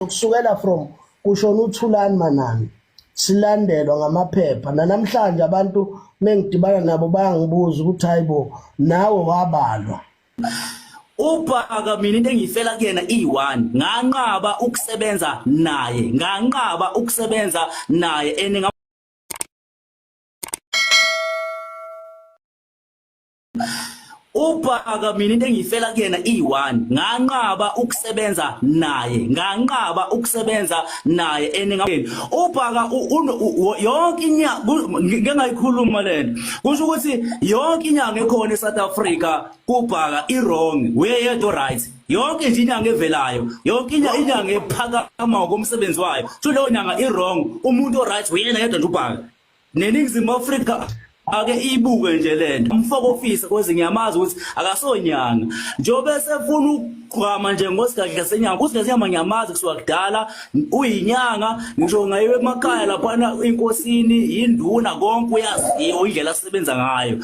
Kusukela from kushona uThulani Manana silandelwa ngamaphepha nanamhlanje abantu mengidibana nabo bayangibuza ukuthi hayibo nawe wabalwa. Ubhaka mina into engiyifela kuyena iyi-one nganqaba ukusebenza naye nganqaba ukusebenza naye and Ubhaka mina into engiyifela kuyena iyi-one nganqaba ukusebenza naye nganqaba ukusebenza naye and ubhaka yonke inyanga ngike ngayikhuluma lento kusho ukuthi yonke inyanga ekhona eSouth Africa kubhaka i-wrong uyeyedwa right yonke nje inyanga evelayo yonke inyanga ephakama ngokomsebenzi wayo so leyo nyanga i-wrong umuntu o-right uyena yedwa nje ubhaka Neningizimu Afrika ake ibuke nje lento umfoko ofisa kweze ngiyamazi ukuthi akasonyanga njengoba esefuna ukugqama nje ngosigadla senyanga usigadla senyama ngiyamazi kusuka kudala uyinyanga ngisho ngayiwe emakhaya laphana inkosini yinduna konke uyaziwa indlela asebenza ngayo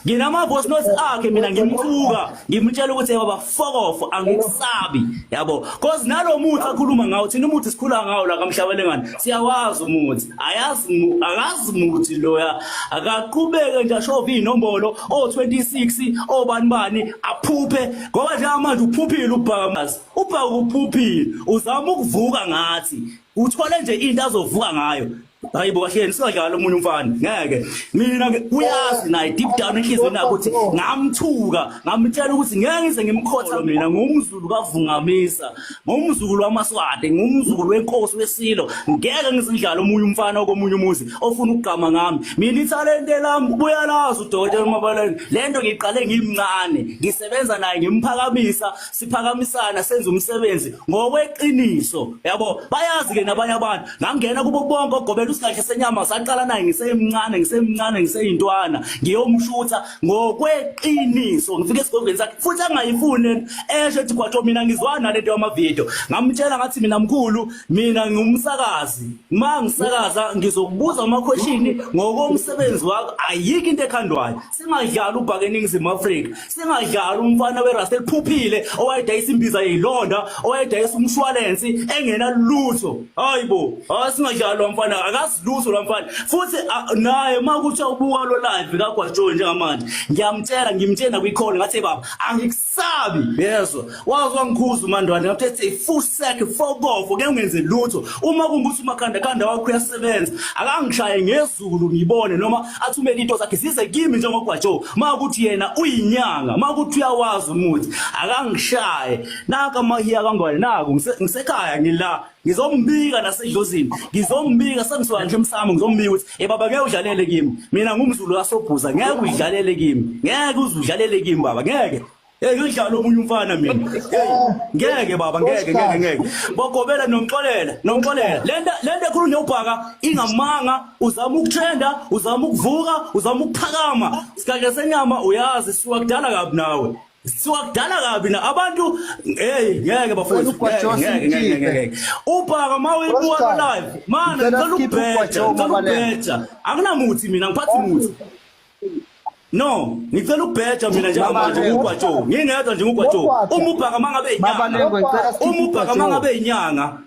Nginama-voice notes akhe mina ngimthuka ngimtshela ukuthi baba fuck off angikusabi yabo cause nalo muthi akhuluma ngawo thina umuthi sikhula ngawo la kamhlabelengane siyawazi umuthi ayazi akazi muthi loya akaqhubeke nje ashove inombolo o26 obani bani aphuphe ngoba njengamanje uphuphile ubhaka ubhaka uphuphile uzama ukuvuka ngathi uthole nje into azovuka ngayo Hayi bo kahleni singadlala omunye umfana ngeke mina ke uyazi naye deep down enhlizweni yakhe ukuthi ngamthuka ngamtshela ukuthi ngeke ngize ngimkhotha mina ngumzulu kavungamisa ngumzukulu wamaswati ngumzukulu wenkosi wesilo ngeke ngizidlale omunye umfana okomunye umuzi ofuna ukugqama ngami mina ithalente lami buyalazi udokotela uMabaleni lento ngiqale ngimncane ngisebenza naye ngimphakamisa siphakamisana senza umsebenzi ngokweqiniso yabo bayazi ke nabanye abantu ngangena kubo bonke ogobela usigahle senyama saqala naye ngisemncane ngisemncane ngiseyintwana ngiyomshutha ngokweqiniso ngifike esigodlweni sakhe futhi angayifuni esho ethi kwatsho mina ngizwana lento yamavideo ngamtshela ngathi mina mkhulu mina ngumsakazi ma ngisakaza ngizokubuza ama-question ngokomsebenzi wakho ayikho into ekhandwayo singadlali ubhaka eningizimu afrika singadlali umfana werasta eliphuphile owayedayisa imbiza yeyilonda owayedayisa umshwalensi engena lutho hayi bo hayi singadlali lo mfana akazi lutho lo mfana futhi naye uma kuthiwa ubuka lo live kagwajoyi njengamanje ngiyamtshela ngimtshela kwi-call ngathi baba angikusabi yezwa waze wangikhuza umandwane ngathi ethi fusek fokofo ngeke ungenze lutho uma kungukuthi umakhanda khanda wakho uyasebenza akangishaye ngezulu ngibone noma athumele into zakhe zize kimi njengogwajo uma ukuthi yena uyinyanga uma ukuthi uyawazi umuthi akangishaye nanka amahiya kangwane naku ngisekhaya ngila ngizombika nasedlozini ngizombika sengisuka nje emsamo ngizombika ukuthi hey baba ngeke udlalele kimi mina ngumzulu kasobhuza ngeke udlalele kimi ngeke uze udlalele kimi baba ngeke Hey ngidlala omunye umfana mina. Hey ngeke baba ngeke ngeke ngeke. Bogobela nomxolela nomxolela. Lento lento ekhulunywa ubhaka ingamanga uzama ukutrenda uzama ukuvuka uzama ukuphakama. Sigaxa senyama uyazi suka kudala kabi nawe. Suka kudala kabi na abantu hey ngeke bafowethu ngeke ngeke ngeke. Ubhaka mawuyibuka live mana ngicela ukubheja ngicela ukubheja. Akunamuthi mina ngiphathi muthi. No, ngicela ukubheja mina njengamanje ngugwajo. Ngingedwa nje ngugwajo. Uma ubhaka mangabe inyanga. Uma ubhaka mangabe inyanga.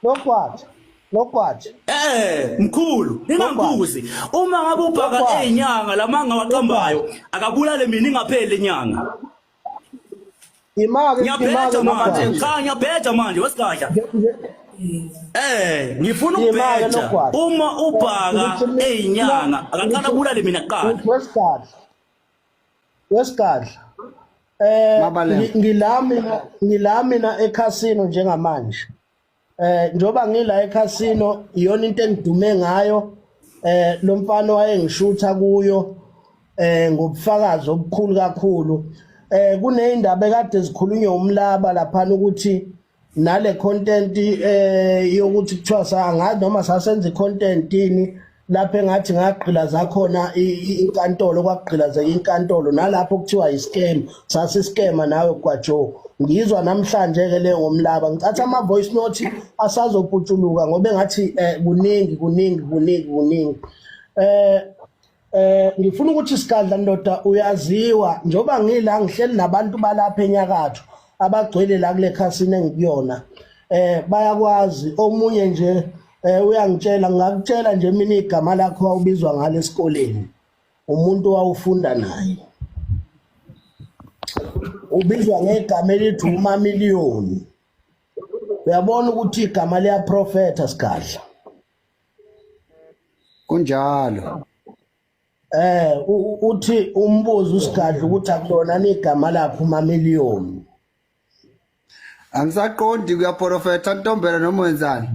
Nogwaja. Nogwaja. Eh, mkhulu, ningangikhuzi. Uma ngabe ubhaka eyinyanga lamanga waqambayo, akabulale mina ingapheli inyanga. Imake Ngiyabheja manje. Cha ngiyabheja manje wesigadla. Eh, ngifuna ukubheja. Uma ubhaka eyinyanga akaqala bulale mina kuqala. Wesigadla. Wesigadla. Eh ngila mina ngila mina eCasino njengamanje. Eh njoba ngila eCasino iyona into engidume ngayo eh lo mfana wayengishutha kuyo eh ngobufakazi obukhulu kakhulu eh kuneyindaba ekade zikhulunywa umlaba lapha ukuthi nale content eh yokuthi kuthiwa sangazi noma sasenza icontent ini lapho engathi ngagqila zakhona inkantolo kwagqilazeka inkantolo nalapho kuthiwa iscam sasiscama nawe Gwajo ngizwa namhlanje ke leyo ngomlaba ngicatha ama voice note asazoputshuluka ngoba engathi eh, kuningi kuningi kuningi kuningi eh eh ngifuna ukuthi sigadla ndoda uyaziwa njoba ngila ngihleli nabantu balapha enyakatho abagcwele la kule khasini engikuyona. Bayakwazi omunye nje uyangitshela, ngingakutshela nje mina igama lakho wawubizwa ngalo esikoleni, umuntu wawufunda naye ubizwa ngegama elithi umamiliyoni. Uyabona ukuthi igama liyaprofetha, Sigadla. Kunjalo. Uthi umbuzo uSigadla ukuthi akulona igama lakho umamiliyoni. Angisaqondi, kuyaprofetha Ntombela noma wenzani?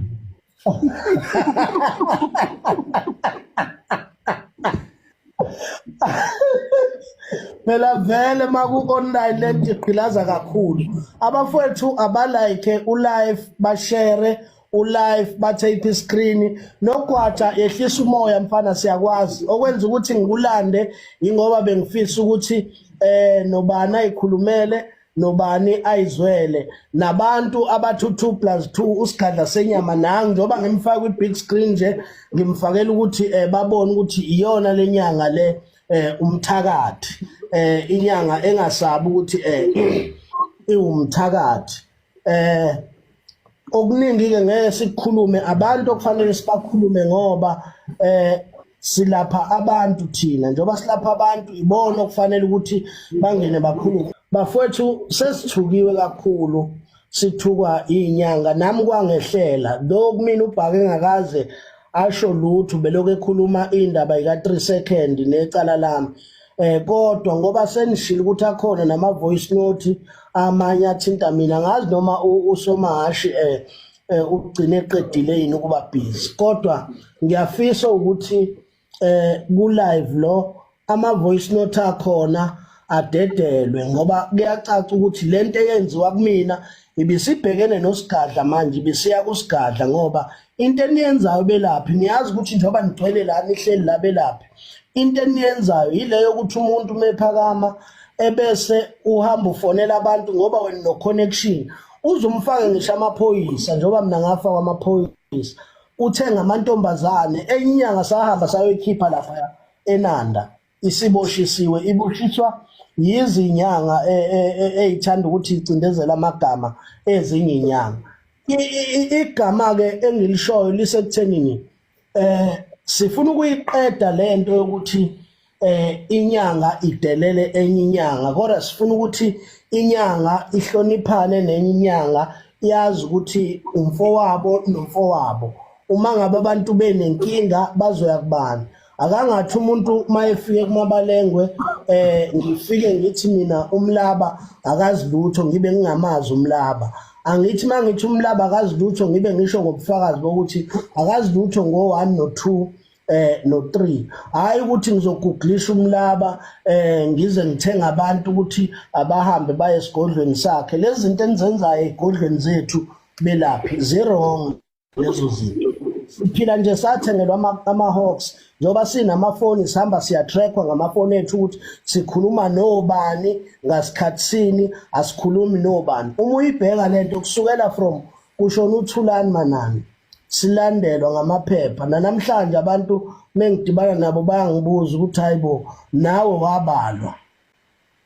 Phela vele maku online lento igqilaza kakhulu. Abafowethu abalike ulive, bashare ulive, bathape screen. Nogwaja, yehlisa umoya mfana, siyakwazi. Okwenza ukuthi ngikulande ingoba bengifisa ukuthi nobani ayikhulumele, nobani ayizwele, nabantu abathi 2 plus 2 usigadla senyama nangi, njengoba ngimfaka kwi big screen nje, ngimfakela ukuthi babone ukuthi iyona lenyanga le, umthakathi, inyanga engasabi ukuthi iwumthakathi. Okuningi ke ngeke sikukhulume, abantu okufanele sibakhulume, ngoba silapha abantu thina. Njengoba silapha abantu, ibona okufanele ukuthi bangene bakhulume. Bafowethu, sesithukiwe kakhulu, sithukwa inyanga. Nami kwangehlela lo kumina, ubhake engakaze asho lutho, belokhu ekhuluma indaba ika 3 second necala lami, kodwa ngoba senishilo ukuthi akhona nama voice note amanye athinta mina, ngazi noma usomahashi ugcine eqedile yini ukuba busy, kodwa ngiyafisa ukuthi ku live lo ama voice note akhona adedelwe, ngoba kuyacaca ukuthi lento eyenziwa kumina ibisibhekene noSigadla manje, ibisiya kuSigadla, ngoba into eniyenzayo belaphi, niyazi ukuthi njengoba nigcwele la, nihleli la belaphi, into eniyenzayo yileyo ukuthi umuntu mephakama ebese uhamba ufonela abantu ngoba wena no connection, uzumfake ngisho amaphoyisa, njengoba mina ngafaka amaphoyisa. Uthenga amantombazane enye inyanga, sahamba sayoyikhipha lapha eNanda, isiboshisiwe, iboshiswa yizinyanga eyithanda ukuthi icindezele amagama ezinye inyanga. Igama ke engilishoyo lisekuthenini, sifuna ukuyiqeda lento yokuthi inyanga idelele enye inyanga, kodwa sifuna ukuthi inyanga ihloniphane nenye inyanga, yazi ukuthi umfowabo nomfowabo. Uma ngabe abantu benenkinga bazoya kubani? Akangathi umuntu mayefike kuMabalengwe, ngifike ngithi mina umlaba akazi lutho, ngibe ngingamazi umlaba. Angithi mangithi umlaba akazi lutho, ngibe ngisho ngobufakazi bokuthi akazi lutho ngo1 no2 no3, hayi ukuthi ngizoguglisha umlaba, ngize ngithenga abantu ukuthi abahambe baye esigodlweni sakhe. Lezi zinto enizenzayo ezigodlweni zethu belaphi zi-wrong lezo zinto. Siphila nje sathengelwa ama-hawks, njengoba sinamafoni sihamba siyatrackwa ngamafoni ethu ukuthi sikhuluma nobani ngasikhathi, asikhulumi nobani. Uma uyibheka lento kusukela from kushona uThulani Manana, silandelwa ngamaphepha. Nanamhlanje abantu mengidibana nabo bayangibuza ukuthi, hayibo, nawe wabalwa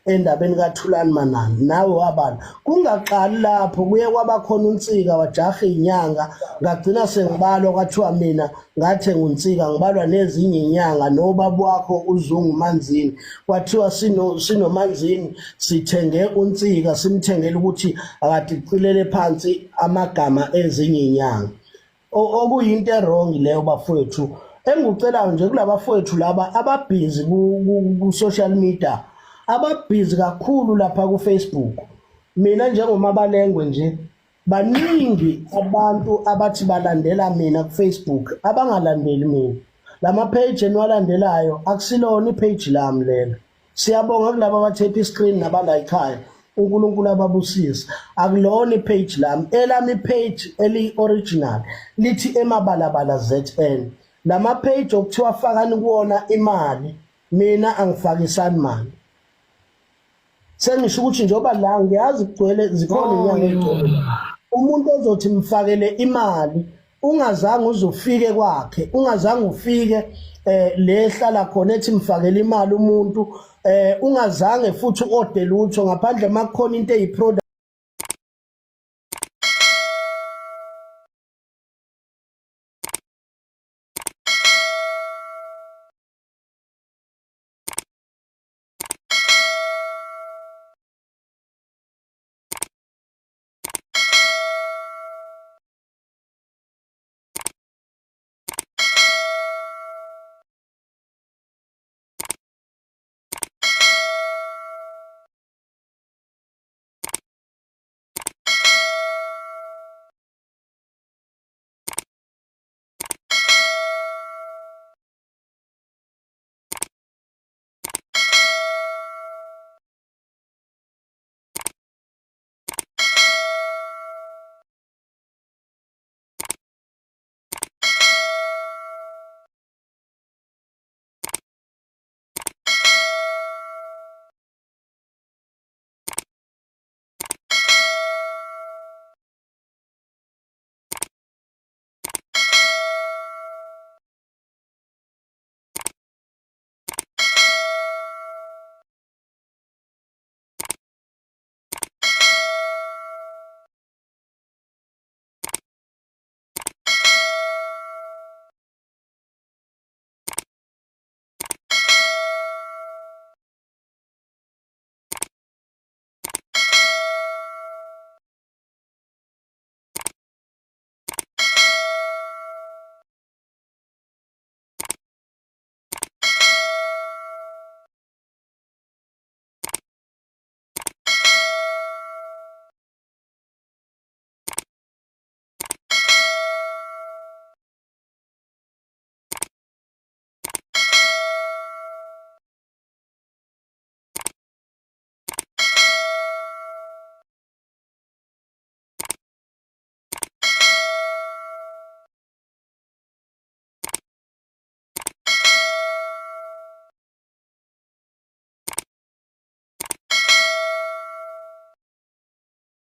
endabeni kaThulani Manana, nawe wabalwa. Kungaqali lapho, kuye kwaba khona uNsika wajaha inyanga, ngagcina sengibalwa, kwathiwa mina ngathenga uNsika, ngibalwa nezinye inyanga nobaba wakho uZungu Manzini. Kwathiwa sinoManzini sithenge uNsika, simthengele ukuthi akadicilele phansi amagama ezinye inyanga, okuyinto e-wrong leyo bafowethu. Engikucelayo nje kulabafowethu laba ababhizi ku social media, ababhizi kakhulu lapha ku Facebook, mina njengoMabalengwe nje, baningi abantu abathi balandela mina ku Facebook abangalandeli mina. Lama page eniwalandelayo akusilona ipage lami lelo. Siyabonga kulabo abathepha iscreen nabalayikhayo, uNkulunkulu ababusise. Akulona ipage lami. Elami ipage eliyi-original lithi Emabalabala ZN. Lama page okuthiwa fakani kuwona imali, mina angifakisani mali. Sengisho ukuthi njengoba la ngiyazi kugcwele, zikhona inyanga ezigcwele, umuntu ozothi mfakele imali ungazange uzufike kwakhe, ungazange ufike le hlala khona, ethi mfakele imali umuntu, ungazange futhi uorder lutho ngaphandle makukhona into eyiproduct.